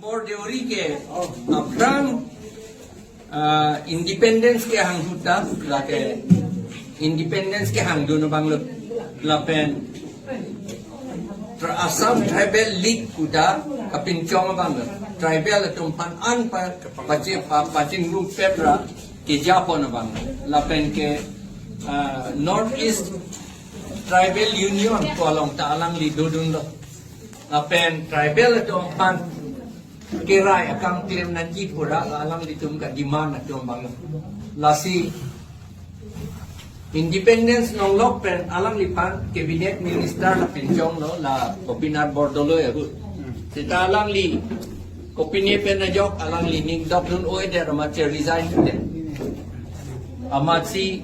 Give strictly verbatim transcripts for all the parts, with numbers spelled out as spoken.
Bor Deuri ke aphrang, ah, independence kehang ahut ta, lake independence kehangdun abang lo, lapen Tra-, Assam Tribal League pu ta kapinchong abang lo, tribal atum aphan an pa, pachi-, pa-, pachingrum pet ra kejapon abang lo, lapen ke, ah, North East Tribal Union pu along ta alangli dodunlo. Lapen tribal atum aphan kerai akam klem nangji pu ra alanglitum ka-demand atum abang lo. Lasi independence nonglok pen alangliphan cabinet minister la pinchonglo, la Gopinath Bordoloi ahut. Seta alangli kopine pen ajok alangli ning dokdun oi der amat che resign der. Amatsi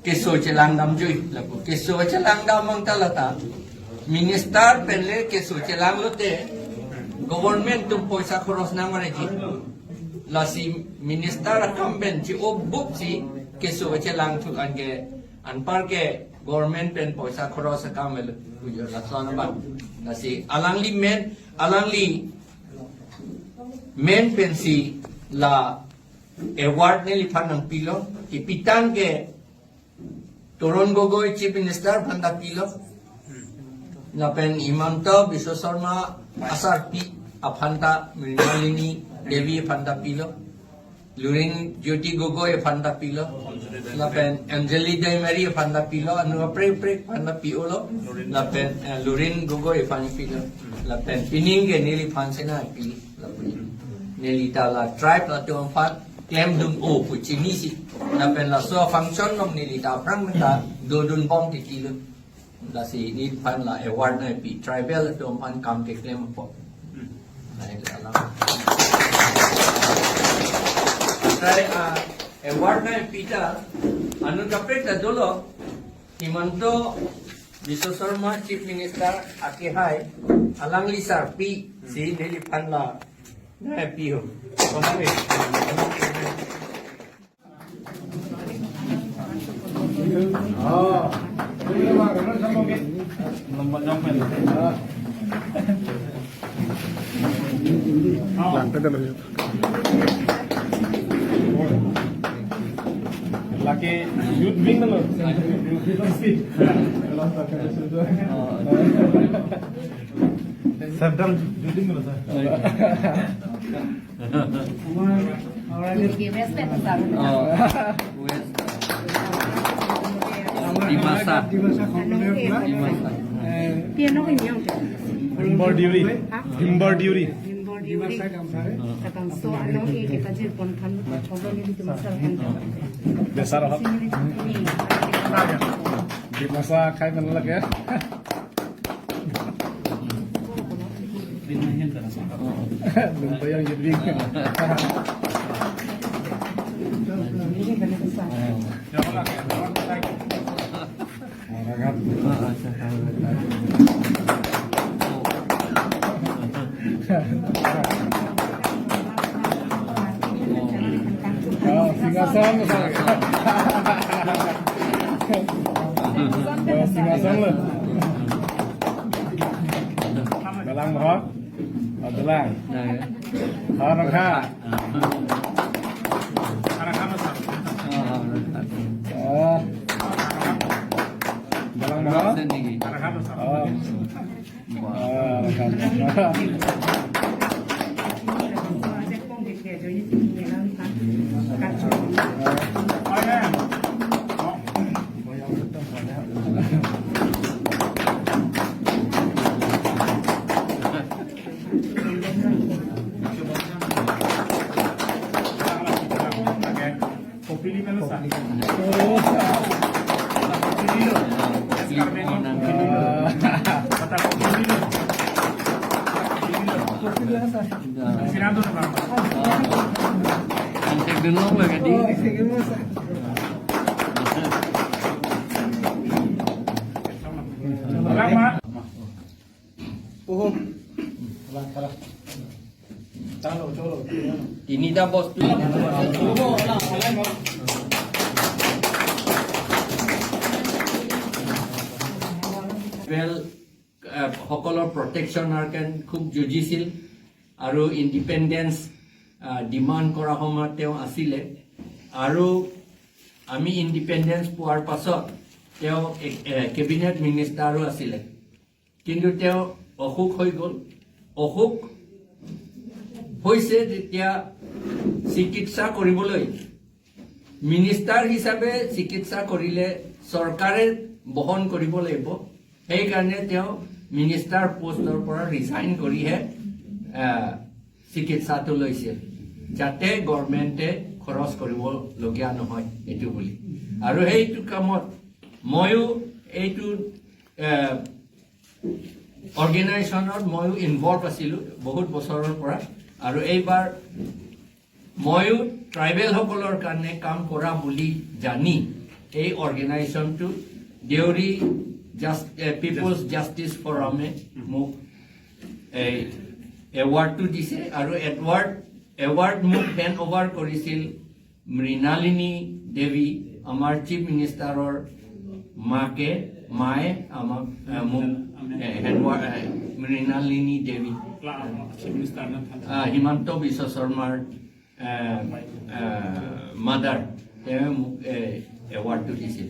keso chelang damjui, lapu keso chelang dam abang ta lata minister pen le keso chelang lote government atum poisa khoros nangmaraiji. Lasi minister akam pen chi-o bup si keso chelang thu, anke anpar ke government pen poisa khoros akam el ujor lason abang. Lasi alangli men, alangli men pensi la award neliphan nangpilo, kipi tangte Tarun Gogoi Chief Minister aphan ta pilo, lapen Himanta Biswa Sarma asarpi aphan ta, Mrinalini Devi aphan ta pilo, Lurin Jyoti Gogoi aphan ta pilo, lapen Anjali Daimari aphan ta pilo, anu kaprek-prek aphan ta pi-olo, lapen, eh, Lurin Gogoi aphan pilo, lapen pining ke neliphan sena pi, lapen neli ta la tribe atum aphan klemdun o pu chinisi. Lapen laso function along neli ta aphrang menta dodun bom titi lo. Lasi neliphan la award nangpi, tribal atum aphan kam keklem apot. Nai la la. Try, ah, award nangpi ta, anu kaprek ta dolo, Himanta Biswa Sarma Chief Minister akehai, alangli sarpi si neliphan la nangpi ho. Lake youth wing na lo. Sabdam youth wing na lo, sir. West, West. Dimasa. Dimasa. Dimasa. Himbor Deuri. Himbor Deuri. Dimasa kam sare. Dimasa kam sare. Besar ho. Dimasa khai mana lagi ya? Lumbayang youth wing. Oh, Singhason. Oh, Singhason lo. Dalang bro. Oh, dalang. Nah, ya. Oh, Rongkha. Oh, Rongkha. Oh. Dalang bro. Sini. Oh. Kopili melo sa. Kopili lo. Kopili lo. Kata kopili lo. Kopili lo. Kopili lo sa. Sirando na mama. Ang tignan mo, mga di. Oh, sige mo sa. Wala ma. Uhum. Tini ta bostu. Well, আহ, সকলৰ প্ৰটেকশ্যনৰ কাৰণে খুব যুঁজিছিল। আৰু ইণ্ডিপেণ্ডেন্স, আহ, ডিমাণ্ড কৰা সময়ত তেওঁ আছিলে। আৰু আমি ইণ্ডিপেণ্ডেন্স পোৱাৰ পাছত তেওঁ এক, এ, কেবিনেট মিনিষ্টাৰো আছিলে। কিন্তু তেওঁ অসুখ হৈ গ'ল। অসুখ হৈছে যেতিয়া চিকিৎসা কৰিবলৈ মিনিষ্টাৰ হিচাপে চিকিৎসা কৰিলে চৰকাৰে বহন কৰিব লাগিব। সেইকাৰণে তেওঁ মিনিষ্টাৰ পোষ্টৰ পৰা ৰিজাইন কৰিহে, আহ, চিকিৎসাটো লৈছিল, যাতে গভৰ্ণমেণ্টে খৰচ কৰিবলগীয়া নহয় এইটো বুলি। আৰু সেইটো কামত ময়ো এইটো, আহ, অৰ্গেনাইজেশ্যনত ময়ো ইনভলভ আছিলোঁ বহুত বছৰৰ পৰা। আৰু এইবাৰ ময়ো ট্ৰাইবেলসকলৰ কাৰণে কাম কৰা বুলি জানি এই অৰ্গেনাইজেশ্যনটো দেউৰী জাষ্ট-, এ, পিপলছ জাষ্টিছ ফৰামে মোক এই এৱাৰ্ডটো দিছে। আৰু এৱাৰ্ড, এৱাৰ্ড মোক হেণ্ড অভাৰ কৰিছিল মৃণালিনী দেৱী, আমাৰ চিফ মিনিষ্টাৰৰ মাকে, মায়ে আমাক, এ, মোক, এ, হেণ্ড অভাৰ, এ, মৃণালিনী দেৱী, আহ, হিমন্ত বিশ্ব শৰ্মাৰ, আহ, আহ, মাদাৰ, তেওঁ মোক, এ, এৱাৰ্ডটো দিছিল।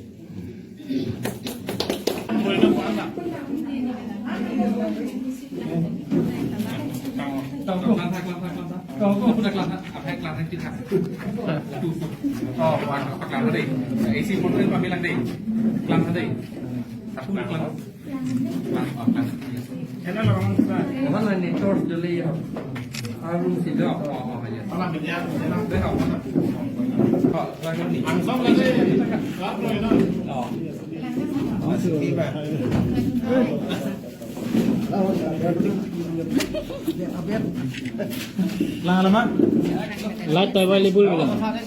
Lang naman? Light available lang.